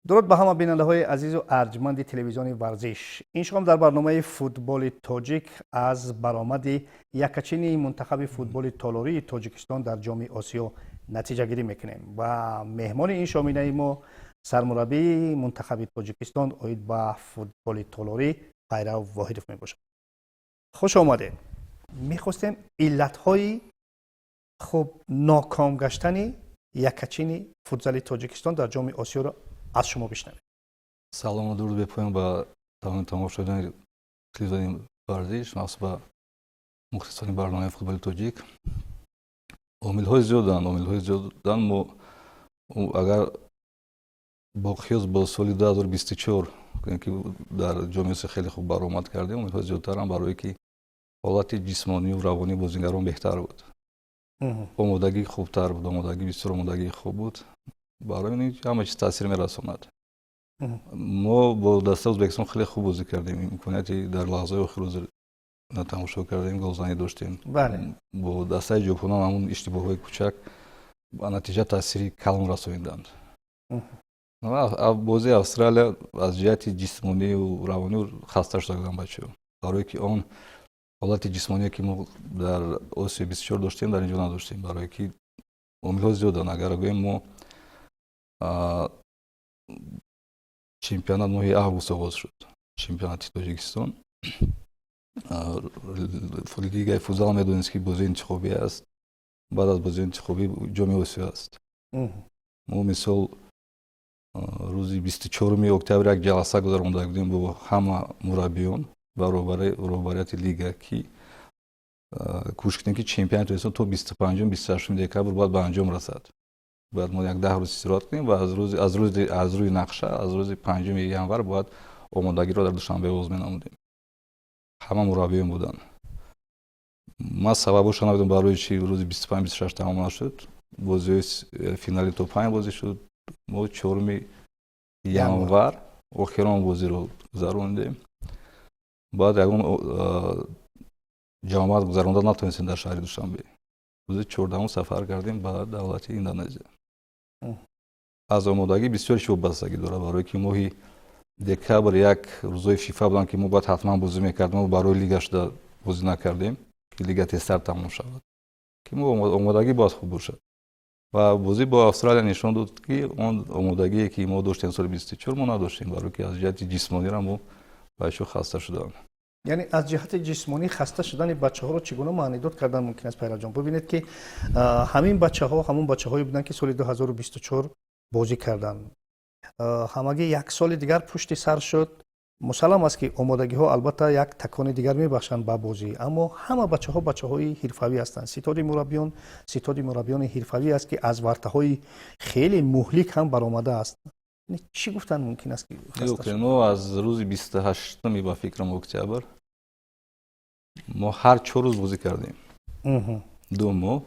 Дуруд ба ҳама бинандаҳои азизу арҷманди телевизиони «Варзиш». Ин шом дар барномаи «Футболи тоҷик» аз баромади якачини мунтахаби футболи толории Тоҷикистон дар Ҷоми Осиё натиҷагирӣ мекунем ва меҳмони ин шоминаи мо сармураббии мунтахаби Тоҷикистон оид ба футболи толорӣ Пайрав Воҳидов мебошад. Хуш омадед. Мехостем иллатҳои хуб ноком гаштани якачини футзали Тоҷикистон дар Ҷоми Осиёро аз шумо бишнавем. Салому дуруд бепоён ба тамоми тамошобинони телевизиони «Варзиш», махсус ба мухлисони барномаи «Футболи тоҷик». Омилҳои зиёданд, омилҳои зиёданд. Мо агар бо қиёс бо соли 2024, ки дар Ҷоми Осиё хеле хуб баромад кардем, омилҳои зиёдтарам, барое ки ҳолати ҷисмонию равонии бозигарон беҳтар буд, омодагӣ хубтар буд, омодагӣ, бисёр омодагии хуб буд. Барои ин ҳама чиз таъсир мерасонад. Мо бо дастаи Ӯзбекистон хеле хуб бозӣ кардем, имконияти дар лаҳзаи охир тамошо кардем, голзанӣ доштем. Бо дастаи ҷопонон ҳамун иштибоҳҳои кӯчак ба натиҷа таъсири калон расониданд. Бозии Австралия аз ҷиҳати ҷисмонию равонӣ хаста шуда буданд бачаҳо, барое ки он ҳолати ҷисмоние, ки мо дар Осиёи 24 доштем, дар инҷо надоштем, барое ки омилҳо зиёданд. Агар гӯем, мо чемпионат моҳи август оғоз шуд, чемпионати Тоҷикистон, лигаи футзал, медонед, ки бозии интихобӣ аст, баъд аз бозии интихобӣ Ҷоми Осиё аст. Мо, мисол, рӯзи 24-уми октябр як ҷаласа гузаронда будем бо ҳама мураббиён ва роҳбарияти лига, ки кӯшиш кунем, ки чемпионати Тоҷикистон то 25-ум, 28-уми декабр бояд ба анҷом расад. Бояд мо як 10 рӯз истироҳат кунем ва аз рӯи нақша аз рӯзи 5-уми январ бояд омодагиро дар Душанбе оғоз менамудем. Ҳама мураббиён буданд. Ман сабабошо намедонам, барои чи рӯзи 25, 26 тамом нашуд. Бозиҳои финали то панҷ бозӣ шуд. Мо 4-уми январ охирон бозиро гузаронидем. Баъд ягон ҷамоат гузаронда натавонистем дар шаҳри Душанбе. Рӯзи 14-ум сафар кардем ба давлати Индонезия. Аз омодагӣ бисёр чи вобастагӣ дорад, барое ки моҳи декабр як рӯзҳои ФИФА буданд, ки мо бояд ҳатман бозӣ мекардем. Мо барои лига шуда бозӣ накардем, ки лига тезтар тамом шавад, ки мо омодагӣ бояд хуб бошад. Ва бозӣ бо Австралия нишон дод, ки он омодагие, ки мо доштем соли 24, мо надоштем, барое ки аз ҷиҳати ҷисмонира мо бачаҳо хаста шуданд. Яъне аз ҷиҳати ҷисмонӣ хаста шудани бачаҳоро чӣ гуна маънидод кардан мумкин аст, Пайравҷон? Бибинед, ки ҳамин бачаҳо ҳамон бачаҳое буданд, ки соли 2024 бозӣ карданд. Ҳамагӣ як соли дигар пушти сар шуд. Мусаллам аст, ки омодагиҳо албатта як такони дигар мебахшанд ба бозӣ, аммо ҳама бачаҳо бачаҳои ҳирфавӣ ҳастанд. Ситоди мураббиён ситоди мураббиёни ҳирфавӣ аст, ки аз вартаҳои хеле муҳлик ҳам баромадааст. Чӣ гуфтан мумкин аст, ки Мо аз рӯзи 28-уми, ба фикрам, октябр мо ҳар 4 рӯз бозӣ кардем. 2 моҳ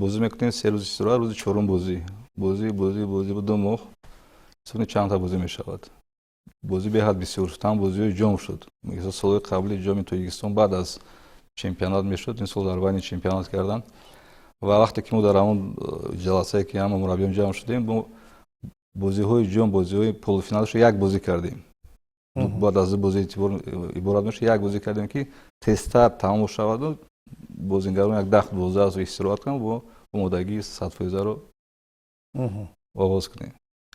бозӣ мекунем, 3 рӯз истироҳат, рӯзи чорум бозӣ, бозӣ, бозӣ, бозӣ. 2 моҳ ҳисоб чандта бозӣ мешавад? Бозӣ беҳад бисёр шуд, ҳам бозиҳои ҷом шуд. Солҳои қабли Ҷоми Тоҷикистон баъд аз чемпионат мешуд, ин сол дар байни чемпионат карданд. Ва вақте ки мо дар ҳамон ҷаласае, ки ҳама мураббиён ҷамъ шудем, мо бозиҳои ҷом, бозиҳои полуфиналашо як бозӣ кардем. Бояд аз ду бозӣ иборат мешуд, як бозӣ кардем, ки тезтар тамом шаваду бозингарон як 10, 12 рӯз истироҳат кунанд, бо омодагии 100%-аро оғоз кунем.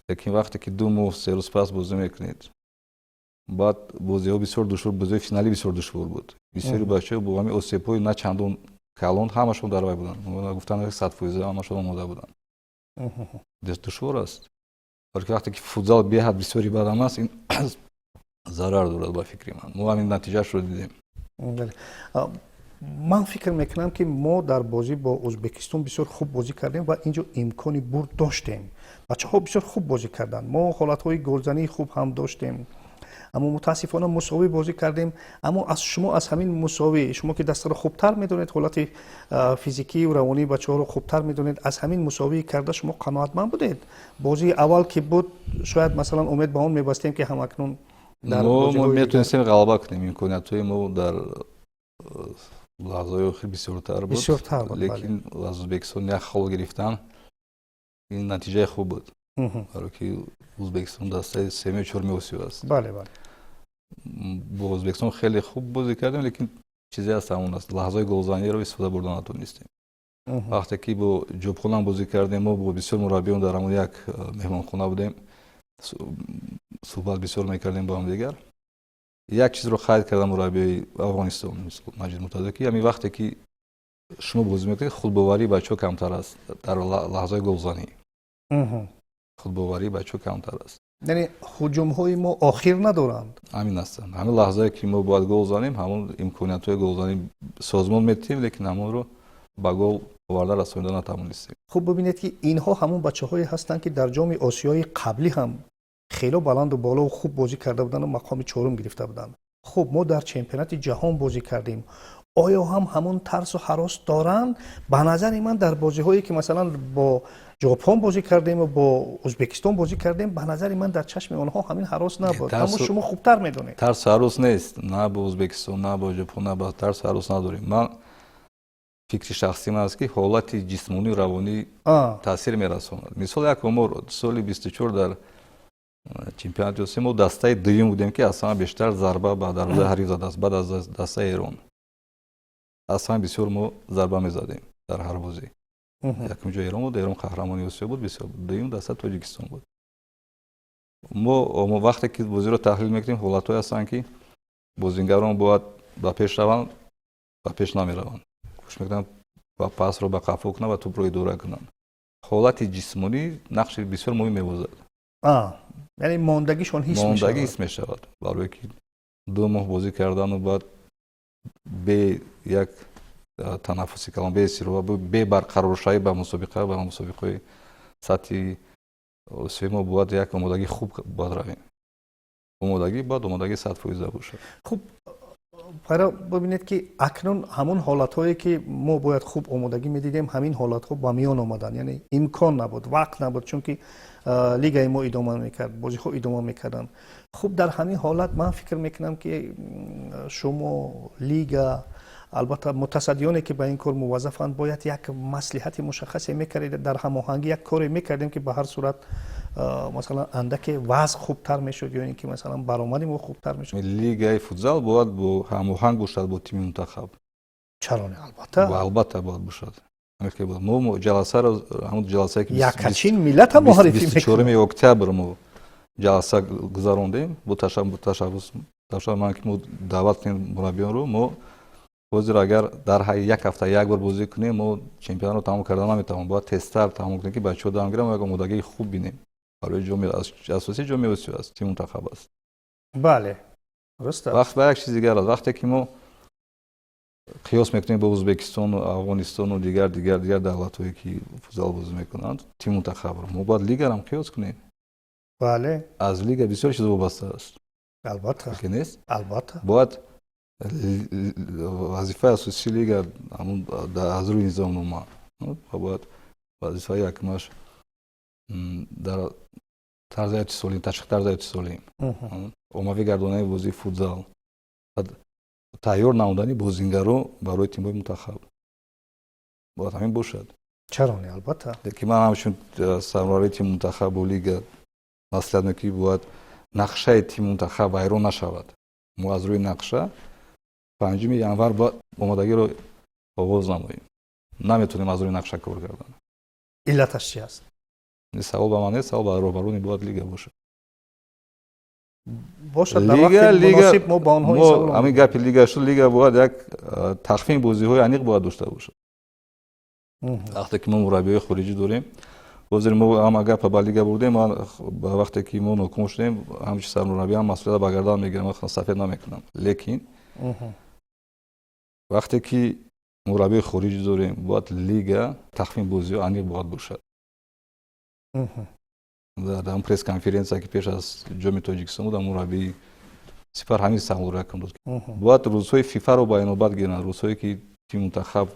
Лекин вақте ки 2 моҳ 3 рӯз пас бозӣ мекунед, баъд бозиҳо бисёр душвор, бозиҳои финалӣ бисёр душвор буд. Бисёри бачаҳо бо ҳамин осебҳои на чандон калон ҳамашон дар вай буданд. Гуфтан, 100% ҳамашон омода буданд, душвор аст, балки вақте ки футзал беҳад бисёри бадам аст, ин зарар дорад. Ба фикри ман, мо ҳамин натиҷаашро дидем. Ман фикр мекунам, ки мо дар бозӣ бо Ӯзбекистон бисёр хуб бозӣ кардем ва инҷо имкони бурд доштем. Бачаҳо бисёр хуб бозӣ карданд, мо ҳолатҳои голзании хуб ҳам доштем, аммо мутаассифона мусовӣ бозӣ кардем. Аммо аз шумо, аз ҳамин мусовӣ, шумо ки дастаро хубтар медонед, ҳолати физикию равонии бачаҳоро хубтар медонед, аз ҳамин мусовӣ карда шумо қаноатманд будед? Бозии аввал ки буд, шояд, масалан, умед ба он мебастем, ки ҳамакнун Мо метавонистем ғалаба кунем, имкониятҳои мо дар лаҳзаҳои охир бисёртар буд, лекин аз Ӯзбекистон як хол гирифтан, ин натиҷаи хуб буд. Барои ки Ӯзбекистон дастаи сеюм чорми Осиё аст. Бале, бале. Бо Ӯзбекистон хеле хуб бозӣ кардем, лекин чизе ҳаст, ҳамон аст, лаҳзаи голзаниро истифода бурда натонистем. Вақте ки бо Ҷопон бозӣ кардем, мо бо бисёр мураббиён дар ҳамон як меҳмонхона будем, суҳбат бисёр мекардем бо ҳамдигар. Як чизро қайд кардам, мураббиёи Афғонистон, Маҷид Муртазо, ки ҳамин вақте ки шумо бозӣ мекунед, худбоварии бачаҳо камтар аст, дар лаҳзаи голзанӣ худбоварии бачаҳо камтар аст. Яъне ҳуҷумҳои мо охир надоранд. Ҳамин ҳастанд. Ҳамин лаҳзае ки мо бояд гол занем, ҳамон имкониятҳои голзанӣ созмон метиҳем, лекин ҳамонро ба гол оварда расонида натавонистем. Хуб, бибинед, ки инҳо ҳамон бачаҳое ҳастанд, ки дар Ҷоми Осиёи қаблӣ ҳам хело баланду болову хуб бозӣ карда буданд ва мақоми чорум гирифта буданд. Хуб, мо дар чемпионати ҷаҳон бозӣ кардем. Оё ҳам ҳамон тарсу ҳарос доранд? Ба назари ман, дар бозиҳое ки, масалан, бо Ҷопон бозӣ кардем ва бо Ӯзбекистон бозӣ кардем, ба назари ман, дар чашми онҳо ҳамин ҳарос набуд, аммо шумо хубтар медонед. Тарсу ҳарос нест, на бо Ӯзбекистон, на бо Ҷопон, на бо, тарсу ҳарос надорем. Ман фикри шахсии ман аст, ки ҳолати ҷисмонию равонӣ таъсир мерасонад. Мисол, як омор: соли 24 дар чемпионати Осиё мо дастаи дуюм будем, ки аз ҳама бештар зарба ба дарвозаи ҳариф задааст, баъд аз дастаи Эрон. Аз ҳама бисёр мо зарба мезадем дар ҳар бозӣ. Якум ҷо Эрон буд, Эрон қаҳрамони Осиё буд, бисёр. Дуюм даста Тоҷикистон буд. Мо вақте ки бозиро таҳлил мекунем, ҳолатҳое ҳастанд, ки бозингарон бояд ба пеш раванд, ба пеш намераванд, кӯшиш мекунанд ба пасро ба қафо кунанд ва тӯбро идора кунанд. Ҳолати ҷисмонӣ нақши бисёр муҳим мебозад. Яъне мондагишон ҳис Мондагӣ ҳис мешавад, барое ки 2 моҳ бозӣ кардану баъд бе як танаффуси калон, бе истироҳа, бе барқароршавӣ ба мусобиқаҳои сатҳи Осиёи, мо бояд як омодагии хуб бояд равем. Омодагӣ бояд омодагии 100% бошад. Хуб, файро, бибинед, ки акнун ҳамон ҳолатҳое ки мо бояд хуб омодагӣ медидем, ҳамин ҳолатҳо ба миён омаданд. Яъне имкон набуд, вақт набуд, чунки лигаи мо идома мекард, бозиҳо идома мекарданд. Хуб, дар ҳамин ҳолат ман фикр мекунам, ки шумо, лига, албатта, мутасаддиёне ки ба ин кор муваззафанд, бояд як маслиҳати мушаххасе мекардед, дар ҳамоҳангӣ як коре мекардем, ки ба ҳар сурат, масалан, андаке вазъ хубтар мешуд ё ин ки, масалан, баромади мо хубтар мешуд. Лигаи футзал бояд бо ҳамоҳанг бошад бо тими мунтахаб. Чаро не, албатта. Албатта, бояд бошад. Мо ҷаласаро, ҳамон ҷаласае ки Якачин миллата муаррифӣ. 24-уми октябр мо ҷаласа гузарондем бо ташаббус ман, ки мо даъват кунем мураббиёнро. Мо ҳозир агар дар як ҳафта як бор бозӣ кунем, мо чемпионатро тамом карда наметавонем. Бояд тезтар тамом кунем, ки бачаҳо дам гиранд ва як омодагии хуб бинем барои ҷоми асосии Ҷоми Осиё аст, тими мунтахаб аст. Бале, дуруст аст. Вақт ба як чиз дигар аст: вақте ки мо қиёс мекунем бо Ӯзбекистону Афғонистону дигар, дигар, дигар давлатҳое, ки футзал бозӣ мекунанд, тими мунтахабро мо бояд лигарам қиёс кунем. Аз лига бисёр чиз вобаста аст. Албатта. Ки нест? Албатта. Бояд вазифаи асосии лига ҳамун аз рӯи низомнома бояд вазифаи якумаш дар тарзи ҳаёти солим, ташвиқи тарзи ҳаёти солим, оммавӣ гардонани бозии футзал, тайёр намудани бозингаро барои тимҳои мунтахаб бояд ҳамин бошад. Чаро не, албатта. Лекин ман ҳамчун сармураббии тими мунтахабу лига маслиҳат мекунам, ки бояд нақшаи тими мунтахаб вайрон нашавад. Мо аз рӯи нақша 5-уми январ бояд омодагиро оғоз намоем. Наметавонем аз рӯи нақша кор кардан. Иллаташ чи аст? Савол ба ман нест, савол ба роҳбарони бояд лига бошад. Бошад, дар вақти муносиб мо ба онҳо ин савол. Ҳамин гапи лига шуд. Лига бояд як тақвими бозиҳои аниқ бояд дошта бошад. Вақте ки мо мураббиҳои хориҷӣ дорем, ҳозир мо ҳама гапа ба лига бурдем. Ба вақте ки мо ноком шудем, ҳамчи сармураббӣ ҳам масъулият ба гардан мегирам, сафед намекунам. Лекин вақте ки мураббии хориҷӣ дорем, бояд лига тақвими бозиҳо аниқ бояд бошад. Дар ҳамн пресс-конференсия, ки пеш аз Ҷоми Тоҷикистон буд, мураббии Сипар ҳамин саволро якум дод. Бояд рӯзҳои ФИФАро ба инобат гиранд, рӯзҳое ки тими мунтахаб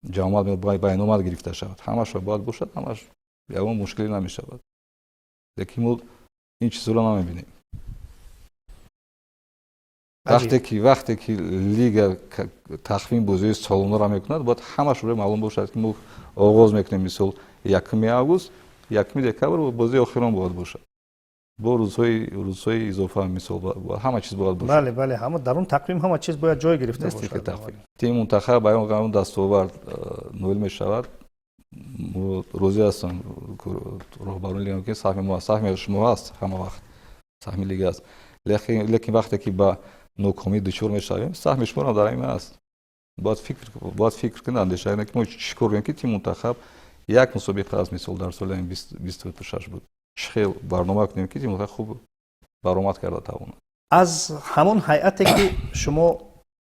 ҷамоат ба инобат гирифта шавад. Ҳамашро бояд бошад, ҳамаш ягон мушкиле намешавад. Лекин мо ин чизҳоро намебинем. Вақте ки лига тақвими бозиҳои солонаро мекунад, бояд ҳамаш рӯи маълум бошад, ки мо оғоз мекунем, мисол, 1-уми август. 1 декабр бозии охирон бояд бошад, бо рӯзҳои изофа, мисол, ҳама чиз бояд бошад. Бале, ҳама дар он тақвим ҳама чиз бояд ҷой гирифта бошад. Тақвим тими мунтахаб ба он дастовард ноил мешавад. Мо розӣ ҳастам, роҳбарони лига, ки саҳми мо, саҳми шумо ҳаст, ҳама вақт саҳми лига аст, лекин вақте ки ба нокомӣ дучор мешавем, саҳми шуморо дар ҳамин аст. Бояд фикр кунед, андеша, ки мо чӣ кор кунем, ки тими мунтахаб як мусобиқа аст, мисол, дар соли 26 буд, чӣ хел барнома кунем, ки тими мунтахаб хуб баромад карда тавонад. Аз ҳамон ҳайате, ки шумо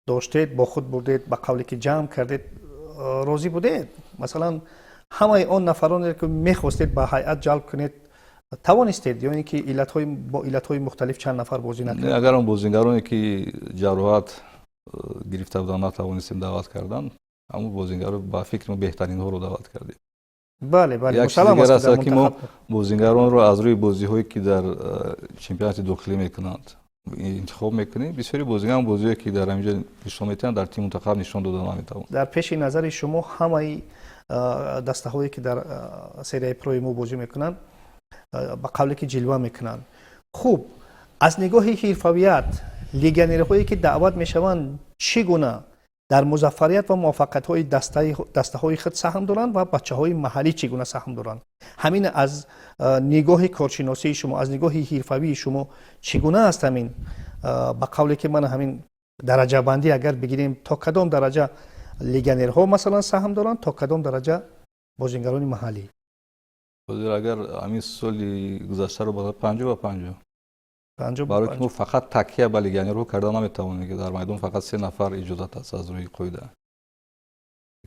доштед, бо худ бурдед, ба қавле ки ҷамъ кардед, розӣ будед? Масалан, ҳамаи он нафароне, ки мехостед ба ҳайат ҷалб кунед, тавонистед ё ин ки бо иллатҳои мухталиф чанд нафар бозӣ накард? Агар он бозингароне, ки ҷароҳат гирифта буданд, натавонистем даъват кардан, ҳамон бозингаро, ба фикри мо, беҳтаринҳоро даъват кардем. Бале. Як чиз дигар аст, ки мо бозингаронро аз рӯи бозиҳое, ки дар чемпионати дохилӣ мекунанд, интихоб мекунем. Бисёри бозигарон бозиҳое, ки дар ҳаминҷо нишон метиҳанд, дар тими мунтахаб нишон дода наметавонанд. Дар пеши назари шумо ҳамаи дастаҳое, ки дар серияи прои мо бозӣ мекунанд, ба қавле ки ҷилва мекунанд. Хуб, аз нигоҳи ҳирфавият легионерҳое, ки даъват мешаванд, чӣ гуна дар музаффарият ва муваффақиятҳои дастаҳои худ саҳм доранд ва бачаҳои маҳаллӣ чӣ гуна саҳм доранд? Ҳамин аз нигоҳи коршиносии шумо, аз нигоҳи ҳирфавии шумо чӣ гуна аст ҳамин, ба қавле ки ман ҳамин дараҷабандӣ агар бигирем, то кадом дараҷа легионерҳо, масалан, саҳм доранд, то кадом дараҷа бозингарони маҳаллӣ? Ҳозир агар ҳамин соли гузаштаро, 50 ба 50, барои ки мо фақат такя ба легионерҳо карда наметавонем, ки дар майдон фақат се нафар иҷозат аст аз рӯи қоида,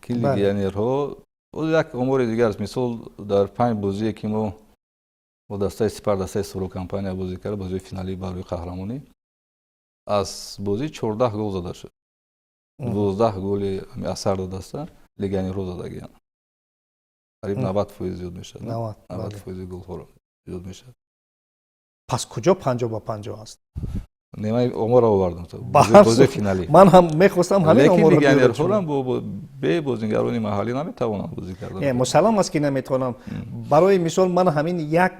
ки легионерҳо. Як омори дигар аст. Мисол, дар панҷ бозие, ки мо бо дастаи Сипар, дастаи Суро компания бозӣ кард, бозии финалӣ барои қаҳрамонӣ, аз бозӣ 14 гол зада шуд. 12 голи асар даста легионерҳо задагиянд. Қариб 90% зиёд мешавад, 90 фоизи голҳоро зиёд мешавад. Пас куҷо 50 ба 50 аст? Не, ман оморро овардам, бозии финалӣ. Ман ҳам мехостам ҳамин. Лекин легионерҳорам бе бозингарони маҳаллӣ наметавонанд бозӣ кардан. Не, мусаллам аст, ки наметавонам. Барои мисол, ман ҳамин як,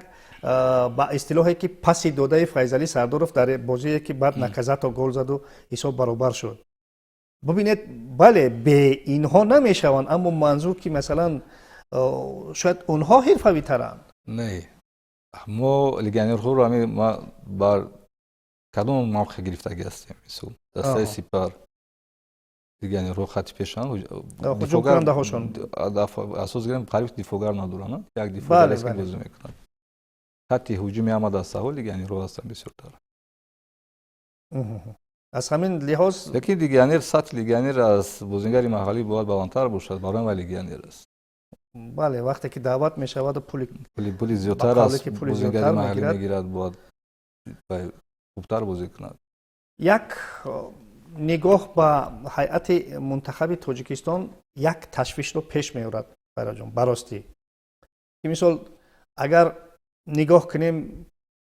ба истилоҳе ки, паси додаи Файзалӣ Сардоров дар бозие, ки баъд Наказато гол заду ҳисоб баробар шуд, бубинед. Бале, бе инҳо намешаванд, аммо манзур ки, масалан, шояд онҳо ҳирфавитаранд. Не, мо легионерҳоро ҳамин бар кадом мавқеъ гирифтагӣ ҳастем? Мисол, дастаи Сипар легионерҳо хати пешанд. Ҳуҷумкунандаҳошон. Асос гирем, қариб дифоъгар надоранд, як дифоъгар аст, ки бозӣ мекунад. Хати ҳуҷуми ҳама дастаҳо легионерҳо ҳастанд бисёртар. Аз ҳамин лиҳоз. Лекин легионер, сатҳи легионер аз бозингари маҳаллӣ бояд баландтар бошад, барои вай легионер аст. Бале, вақте ки даъват мешаваду пули пули зиёдтар аз бозингари маҳаллӣ мегирад, бояд хубтар бозӣ кунад. Як нигоҳ ба ҳайати мунтахаби Тоҷикистон як ташвишро пеш меорад, Байраҷон, баростӣ, ки мисол, агар нигоҳ кунем,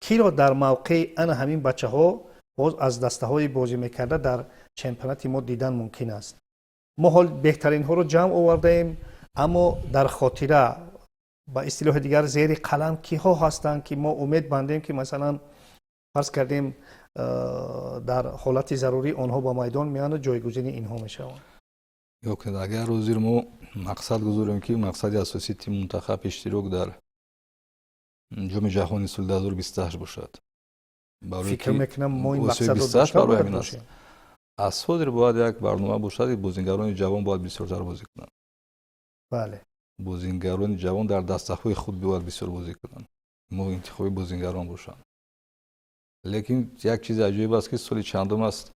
киро дар мавқеи ана ҳамин бачаҳо боз аз дастаҳои бозӣ мекарда дар чемпионати мо дидан мумкин аст? Мо ҳол беҳтаринҳоро ҷамъ овардаем, аммо дар хотира, ба истилоҳи дигар, зери қалам киҳо ҳастанд, ки мо умед бандем, ки, масалан, фарз кардем, дар ҳолати зарурӣ онҳо ба майдон меоянду ҷойгузини инҳо мешаванд? Ё кунед, агар ҳозир мо мақсад гузорем, ки мақсади асосии тими мунтахаб иштирок дар Ҷоми ҷаҳони соли 2028 бошад. Фикр мекунам, мо ин мақсадро барои ҳамин аст. Аз ҳозир бояд як барнома бошад, ки бозингарони ҷавон бояд бисёртар бозӣ кунанд. Бозингарони ҷавон дар дастаҳои худ бояд бисёр бозӣ кунанд, мо интихоби бозингарон бошанд. Лекин як чизи аҷоиб аст, ки соли чандум аст,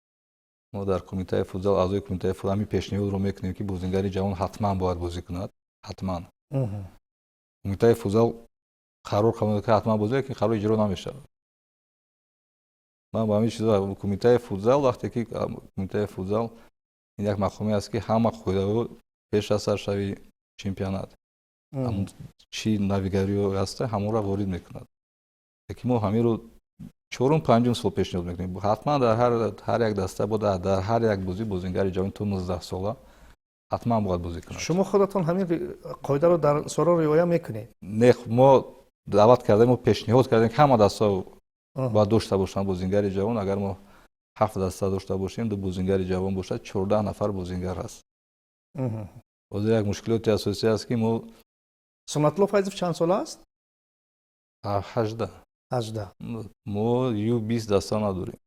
мо дар кумитаи футзал, аъзои кумитаи футзал ҳамин пешниҳодро мекунем, ки бозингари ҷавон ҳатман бояд бозӣ кунад, ҳатман. Кумитаи футзал қарор қабул ки ҳатман бозӣ, лекин қарор иҷро намешавад. Ман ба ҳамин чизо, кумитаи футзал, вақте ки кумитаи футзал ин як мақоме аст, ки ҳама қоидаҳо пеш аз саршавии чемпионат, чӣ навигариҳо ҳаста, ҳамонро ворид мекунад. Лекин мо ҳаминро чорум, панҷум сол пешниҳод мекунем: ҳатман дар ҳар як даста бо дар ҳар як бозӣ бозингари ҷавон то 19 сола. Ҳатман бояд бозӣ кунад. Шумо худатон ҳамин қоидаро дар Соро риоя мекунед? Не, мо даъват кардем, мо пешниҳод кардем, ки ҳама дастаҳо бояд дошта бошанд бозингари ҷавон. Агар мо ҳафт даста дошта бошем, ду бозингари ҷавон бошад, 14 нафар бозингар ҳаст. Ҳозир як мушкилоти асосӣ аст, ки мо Суннатулло Файзов чанд сола аст? 18. 18. Мо Ю-20 даста надорем,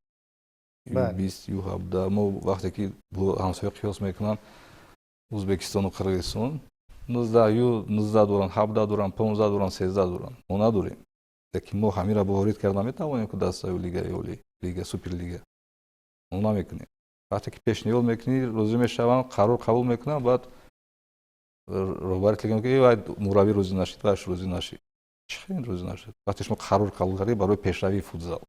Ю-20, Ю-17. Мо вақте ки бо ҳамсоя қиёс мекунанд, Ӯзбекистону Қирғизистон 19, Ю-19 доранд, 17 доранд, 15 доранд, 13 доранд. Мо надорем, лекин мо ҳаминро ворид карда метавонем, ки дастаи лигаи олӣ, лига, суперлига мо намекунем. Вақте ки пешниҳод мекунӣ, розӣ мешаванд, қарор қабул мекунанд, баъд роҳбари лига мегӯяд: «Вай мураббӣ розӣ нашид, вайш розӣ нашид». Чӣ хел розӣ нашид, вақте шумо қарор қабул кардед барои пешравии футзал?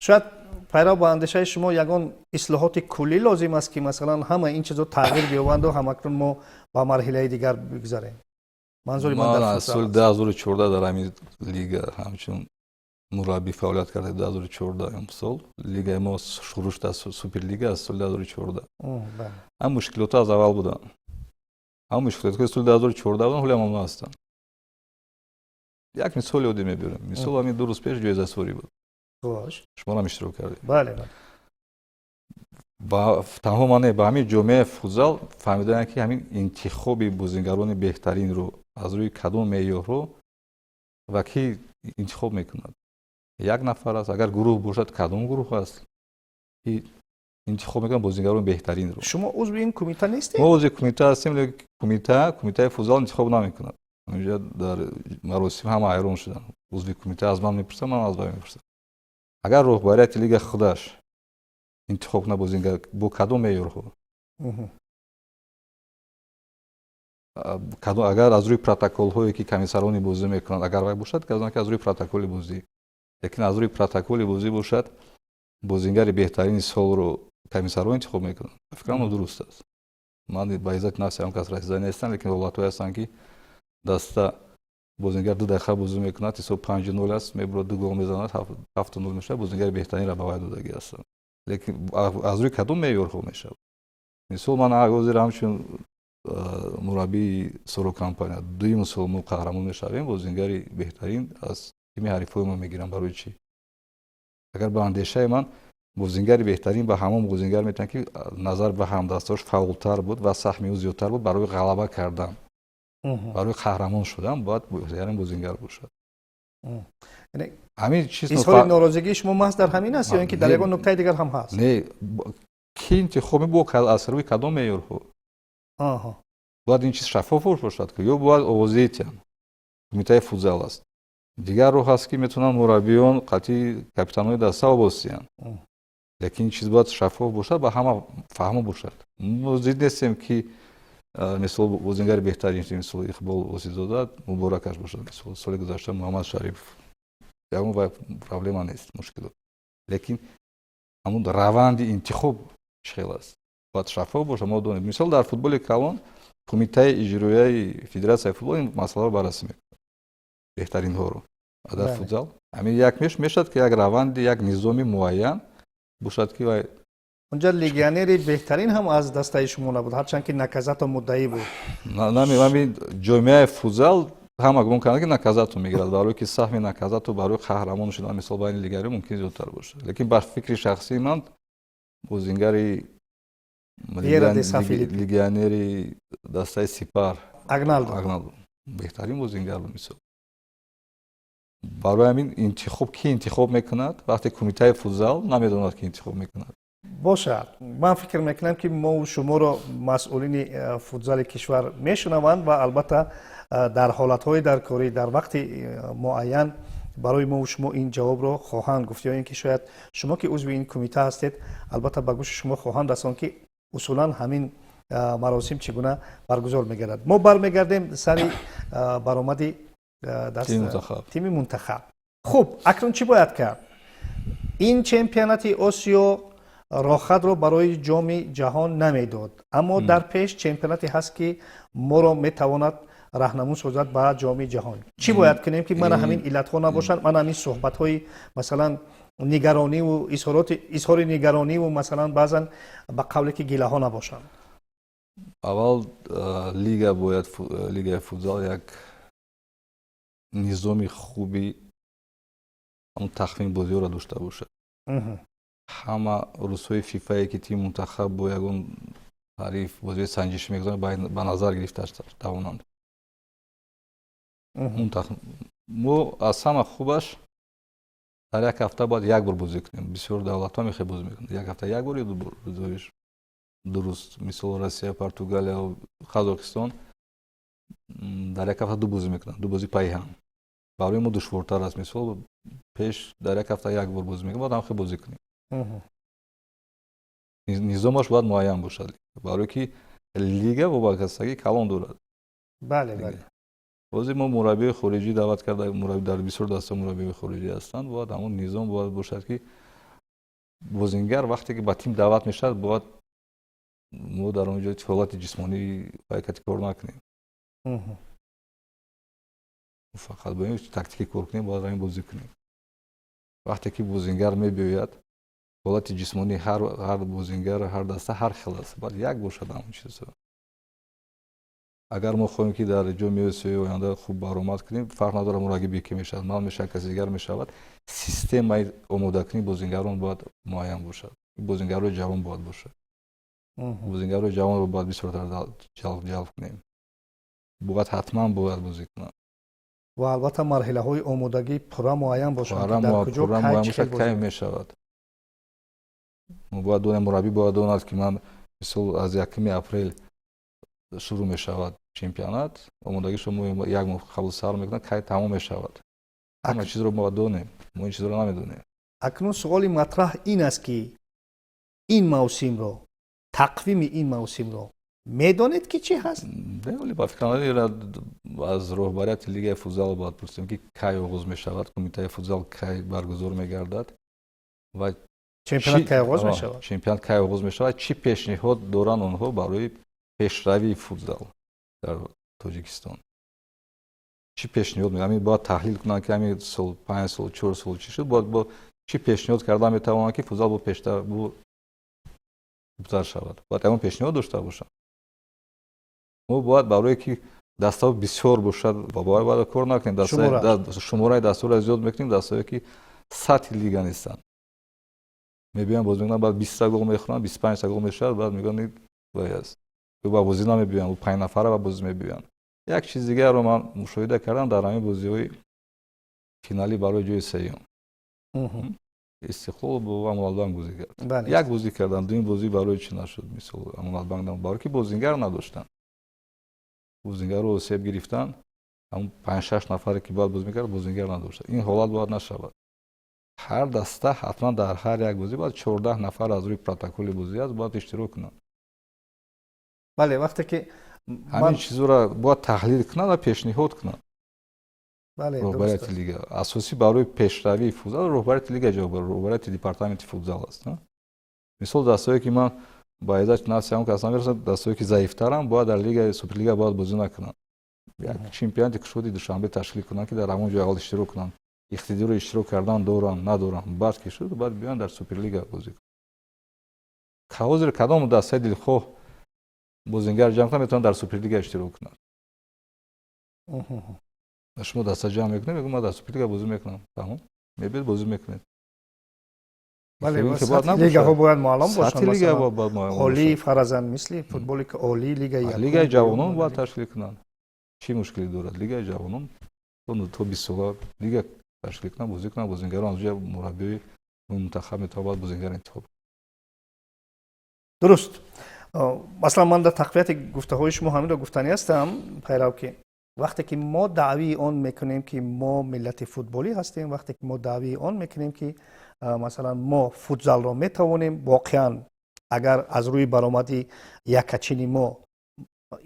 Шояд пайрав ба андешаи шумо ягон ислоҳоти куллӣ лозим аст, ки масалан ҳама ин чизо тағйир биёбанду ҳамакнун мо ба марҳилаи дигар бигзарем. Манзури ман дар Ман аз соли 2014 дар ҳамин лига ҳамчун мураббӣ фаъолият карда. 2014 сол лигаи мо шурӯъ шуд аз суперлига, аз соли 2014. Ҳам мушкилотҳо аз аввал буданд, ҳам мушкилотҳо ки соли 2014 буданд, ҳоло ҳам ҳамон ҳастанд. Як мисоли оддӣ мебиёрем. Мисол, ҳамин 2 рӯз пеш ҷоизасорӣ буд, шумоам иштирок кардед. Бале. Ба танҳо ман не, ба ҳамин ҷомеаи футзал фаҳмидаанд, ки ҳамин интихоби бозингарони беҳтаринро аз рӯи кадом меъёрҳо ва кӣ интихоб мекунад. Як нафар аст, агар гурӯҳ бошад, кадом гурӯҳ аст, ки интихоб мекунад бозингарони беҳтаринро? Шумо узви ин кумита нестед? Мо узви кумита ҳастем, лекин кумитаи футзал интихоб намекунад. Инҷа дар маросим ҳама ҳайрон шуданд. Узви кумита аз ман мепурсад, ман аз вай мепурсам. Агар роҳбарияти лига худаш интихоб кунад бозингар, бо кадом меъёрҳо? Агар аз рӯи протоколҳое, ки комиссарони бозӣ мекунанд, агар вай бошад, казан ки аз рӯи протоколи бозӣ. Лекин аз рӯи протоколи бозӣ бошад, бозингари беҳтарини солро комиссарҳо интихоб мекунанд, фикрам, нодуруст аст. Ман ба иззати нафси ҳам кас расида нестам, лекин ҳолатҳое ҳастанд, ки даста бозингар 2 дақиқа бозӣ мекунад, ҳисоб 5-0 аст, мебурад, ду гол мезанад, 7-0 мешавад, бозингари беҳтаринро ба вай додагӣ ҳастанд. Лекин аз рӯи кадом меъёрҳо мешавад? Мисол, ман ҳозир ҳамчун мураббии Соро компания, дуюм сол мо қаҳрамон мешавем, бозингари беҳтарин аз тими ҳарифҳои мо мегирам. Барои чӣ? Агар ба андешаи ман, бозингари беҳтарин ба ҳамон бозингар метавонад, ки назар ба ҳамдастаош фаъолтар буд ва саҳми ӯ зиёдтар буд барои ғалаба кардан, барои қаҳрамон шудан бояд беҳтарин бозингар бошад. Ҳамин чиз. Изҳори норозигии шумо маҳз дар ҳамин аст ё ин ки дар ягон нуктаи дигар ҳам ҳаст? Не, ки интихоб бо аз рӯи кадом меъёрҳо? Бояд ин чиз шаффоф бошад, ки ё бояд овозаи тиҳанд, кумитаи футзал аст. Дигар роҳ ҳаст, ки метавонанд мураббиён қатъи капитанҳои даста овоз диҳанд, лекин ин чиз бояд шаффоф бошад, ба ҳама фаҳмо бошад. Мо зид нестем, ки мисол бозингари беҳтарин, мисол Иқбол Восизода, муборакаш бошад, мисол соли гузашта Муҳаммад Шарипов, ягон вай проблема нест, мушкилот, лекин ҳамун раванди интихоб чӣ хел аст, бояд шаффоф бошад, мо донем. Мисол, дар футболи калон кумитаи иҷроияи федератсияи футбол ин масъаларо баррасӣ мекунад, беҳтаринҳоро. Дар футзал ҳамин як мешавад, ки як раванди, як низоми муайян бошад, ки вай Унҷа легионери беҳтарин ҳам аз дастаи шумо набуд, ҳарчанд ки Наказато муддаӣ буд. Ҳамин ҷомеаи футзал ҳама гумон карданд, ки Наказато мегирад, барое ки саҳми Наказато барои қаҳрамон шудан, мисол, байни легионерҳо мумкин зиёдтар бошад. Лекин бар фикри шахсии ман, бозингари легионери дастаи Сипар Агналдо. Агналдо беҳтарин бозингар буд, мисол. Барои ҳамин интихоб, ки интихоб мекунад, вақте кумитаи футзал намедонад, ки интихоб мекунад? Бошад, ман фикр мекунам, ки мо шуморо масъулини футзали кишвар мешунаванд ва албатта дар ҳолатҳои даркорӣ, дар вақти муайян барои мо шумо ин ҷавобро хоҳанд гуфт, ё ин ки шояд шумо, ки узви ин кумита ҳастед, албатта ба гӯши шумо хоҳанд расонд, ки усулан ҳамин маросим чӣ гуна баргузор мегардад. Мо бармегардем сари баромади тими мунтахаб. Хуб, акнун чӣ бояд кард? Ин чемпионати Осиё роҳхатро барои Ҷоми Ҷаҳон намедод, аммо дар пеш чемпионате ҳаст, ки моро метавонад раҳнамун созад ба Ҷоми Ҷаҳон. Чӣ бояд кунем, ки мана ҳамин иллатҳо набошанд, мана ҳамин суҳбатҳои масалан Нигарониву изҳори нигарониву, масалан, баъзан ба қавле ки гилаҳо набошанд. Аввал лига бояд, лигаи футзал як низоми хуби ҳамун тақвими бозиҳоро дошта бошад. Ҳама рӯзҳои ФИФАе, ки тими мунтахаб бо ягон ҳариф бозиҳои санҷишӣ мегузоранд, ба назар гирифта тавонанд. Мо аз ҳама хубаш дар як ҳафта бояд як бор бозӣ кунем. Бисёр давлатҳо мехоҳ бозӣ мекунанд як ҳафта як бор ё ду бор. Рӯзҳои дуруст, мисол, Россия, Португалия, Қазоқистон дар як ҳафта ду бозӣ мекунанд, ду бозӣ пайи ҳам. Барои мо душвортар аст. Мисол, пеш дар як ҳафта як бор бозӣ мекунем, бояд ҳамхел бозӣ кунем. Низомаш бояд муайян бошад, барое ки лига вобастагии калон дорад. бале бале Бози мо мураббиёи хориҷӣ даъват карда, дар бисёр даста мураббиёи хориҷӣ ҳастанд. Бояд ҳамон низом бояд бошад, ки бозингар вақте ки ба тим даъват мешавад, бояд мо дар он ҷо ҳолати ҷисмонӣ ҳаракати кор накунем, фақат бо тактикӣ кор кунем, бояд ҳамин бозӣ кунем. Вақте ки бозингар мебиёяд, ҳолати ҷисмонии ҳар бозингар, ҳар даста ҳар хел аст, бояд як бошад ҳамон чизо. Агар мо хоҳем, ки дар Ҷоми Осиёи оянда хуб баромад кунем, фарқ надорад мураббӣ ки мешавад, ман мешавад, каси дигар мешавад, системаи омодакунии бозингарон бояд муайян бошад. Бозингарои ҷавон бояд бошад. Бозингарои ҷавонро бояд бисёртар ҷалб кунем, бояд ҳатман бояд бозӣ кунанд. Ва албатта марҳилаҳои омодагӣ пурра муайян бошанд. Пурра муайян бошад, кай мешавад. Мо бояд донем, мураббӣ бояд донад, ки ман, мисол, аз 1-уми апрел шурӯъ мешавад чемпионат, омодагишро мо як моҳ қабл сар мекунад, кай тамом мешавад, ҳама чизро бояд донем. Мо ин чизро намедонем. Акнун суоли матраҳ ин аст, ки ин мавсимро, тақвими ин мавсимро медонед, ки чӣ ҳаст? Вале ба фикрам, аз роҳбарияти лигаи футзал бояд пурсем, ки кай оғоз мешавад, кумитаи футзал кай баргузор мегардад ва Чемпионат кай оғоз мешавад? Чемпионат кай оғоз мешавад, чӣ пешниҳод доранд онҳо барои пешравии футзал дар Тоҷикистон, чӣ пешниҳод? Ҳамин бояд таҳлил кунанд, ки ҳамин сол, 5 сол, 4 сол чӣ шуд, бояд чӣ пешниҳод карда метавонанд, ки футзал бо пештар, бо хубтар шавад. Бояд ягон пешниҳод дошта бошанд. Мо бояд барое ки дастаҳо бисёр бошад, бояд кор накунем, шумораи дастаҳоро зиёд мекунем. Дастаҳое ки сатҳи лига нестанд, мебиёянд, бозӣ мекунанд, баъд 20-та гол мехӯранд, 25-та гол мешавад, баъд мегӯянд, вай аст, ба бозӣ намебиёянд, панҷ нафара ба бозӣ мебиёянд. Як чиз дигарро ман мушоҳида кардам дар ҳамин бозиҳои финалӣ барои ҷои сеюм. Истиқлол бо Амонатбанк бозӣ кард, як бозӣ карданд. Дуюм бозӣ барои чӣ нашуд? Мисол, Амонатбанк барое ки бозингар надоштанд, бозингарро осеб гирифтанд. Ҳамун панҷ-шаш нафаре ки бояд бозӣ мекард, бозингар надоштанд. Ин ҳолат бояд нашавад. Ҳар даста ҳатман дар ҳар як бозӣ бояд 14 нафар, аз рӯи протоколи бозӣ аст, бояд иштирок кунанд. Бале, вақте ки Ҳамин чизҳоро бояд таҳлил кунанд ва пешниҳод кунанд. Роҳбарияти лига асосӣ барои пешравии футзал, роҳбарияти лига ҷавоб, роҳбарияти департаменти футзал аст. Мисол, дастаҳое ки ман ба иззати нафси ҳамон кас намерасам, дастаҳое ки заифтаранд, бояд дар лигаи Суперлига бояд бозӣ накунанд. Як чемпионати кушоди Душанбе ташкил кунанд, ки дар ҳамон ҷо аввал иштирок кунанд, иқтидорро иштирок кардан доранд, надоранд, баъд ки шуд, баъд биёянд, дар Суперлига бозӣ кунанд. Ҳозир кадом дастаи дилхоҳ бозингар ҷамъ кунад, метавонад дар Суперлига иштирок кунад. Шумо даста ҷамъ мекунед, мегӯ: «Ман дар Суперлига бозӣ мекунам». Тамом, мебиед, бозӣ мекунед. Лигаҳо бояд маълум бошанд. Олии, фаразан, мисли футболи ки олии лига. Лигаи ҷавонон бояд ташкил кунанд. Чӣ мушкиле дорад? Лигаи ҷавонон то 20 сола лига ташкил кунанд, бозӣ кунанд бозингарон, аз ҷа мураббиёи мунтахаб метавонад бозингар интихоб. Дуруст. Масалан, ман дар тақвияти гуфтаҳои шумо ҳаминро гуфтанӣ ҳастам, пайрав, ки вақте ки мо даъвии он мекунем, ки мо миллати футболӣ ҳастем, вақте ки мо даъвии он мекунем, ки масалан мо футзалро метавонем, воқеан агар аз рӯи баромади якачини мо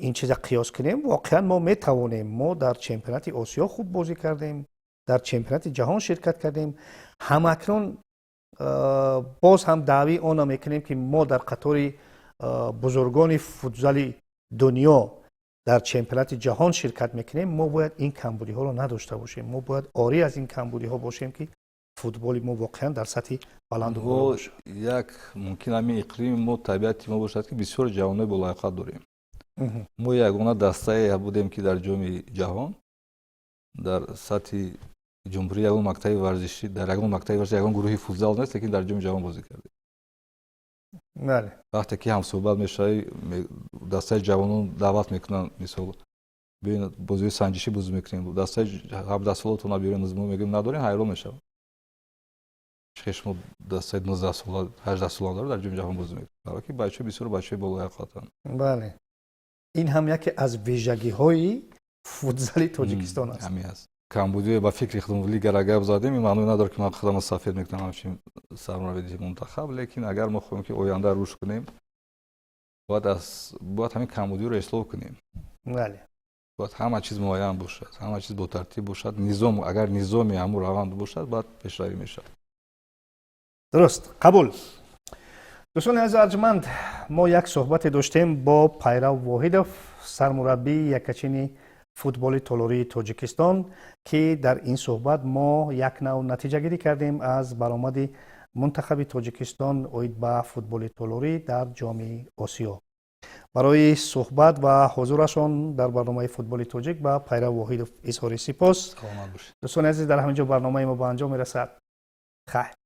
ин чиза қиёс кунем, воқеан мо метавонем. Мо дар чемпионати Осиё хуб бозӣ кардем, дар чемпионати ҷаҳон ширкат кардем. Ҳамакнун боз ҳам даъвии онро мекунем, ки мо дар қатори бузургони футзали дунё дар чемпионати ҷаҳон ширкат мекунем. Мо бояд ин камбудиҳоро надошта бошем, мо бояд орӣ аз ин камбудиҳо бошем, ки Футболи мо воқеан дар сатҳи баланду боло бошад. Як мумкин ҳамин иқлими мо, табиати мо бошад, ки бисёр ҷавонои болаёқат дорем. Мо ягона дастае будем, ки дар Ҷоми ҷаҳон дар сатҳи ҷумҳурӣ ягон мактаби варзишӣ, дар ягон мактаби варзишӣ ягон гурӯҳи футзал нест, лекин дар Ҷоми ҷаҳон бозӣ кардем. Вақте ки ҳамсӯҳбат мешавӣ, дастаи ҷавонон даъват мекунанд, мисол, биён, бозиҳои санҷишӣ бозӣ мекунем, дастаи 17-солатона биёрем, мо мегӯем, надорем, ҳайрон мешаванд, чӣ шумо дастаи 19-сола, 18-сола доред, дар Ҷоми ҷаҳон бозӣ мекунед, барои ки бачаҳо, бисёр бачаҳои болояқатанд. Бале, ин ҳам яке аз вижагиҳои футзали Тоҷикистон аст. Ҳамин аст камбудиҳое. Ба фикри худам, лигара гап задем, ин маъное надорад, ки ман худамро сафед мекунам ҳамчун сармураббии мунтахаб, лекин агар мо хоҳем, ки оянда рушд кунем, бояд ҳамин камбудиҳоро ислоҳ кунем. Бояд ҳама чиз муайян бошад, ҳама чиз ботартиб бошад, низом. Агар низоми ҳамун раванд бошад, баъд пешравӣ мешавад. Дуруст, қабул. Дӯстони азиз, арҷманд, мо як суҳбате доштем бо Пайрав Воҳидов, сармураббии яккачини футболи толории Тоҷикистон, ки дар ин суҳбат мо як нав натиҷагирӣ кардем аз баромади мунтахаби Тоҷикистон оид ба футболи толорӣ дар Ҷоми Осиё. Барои суҳбат ва ҳузурашон дар барномаи «Футболи тоҷик» ба Пайрав Воҳидов изҳори сипос. Дӯстони азиз, дар ҳамин ҷо барномаи мо ба анҷом мерасад. Хайр.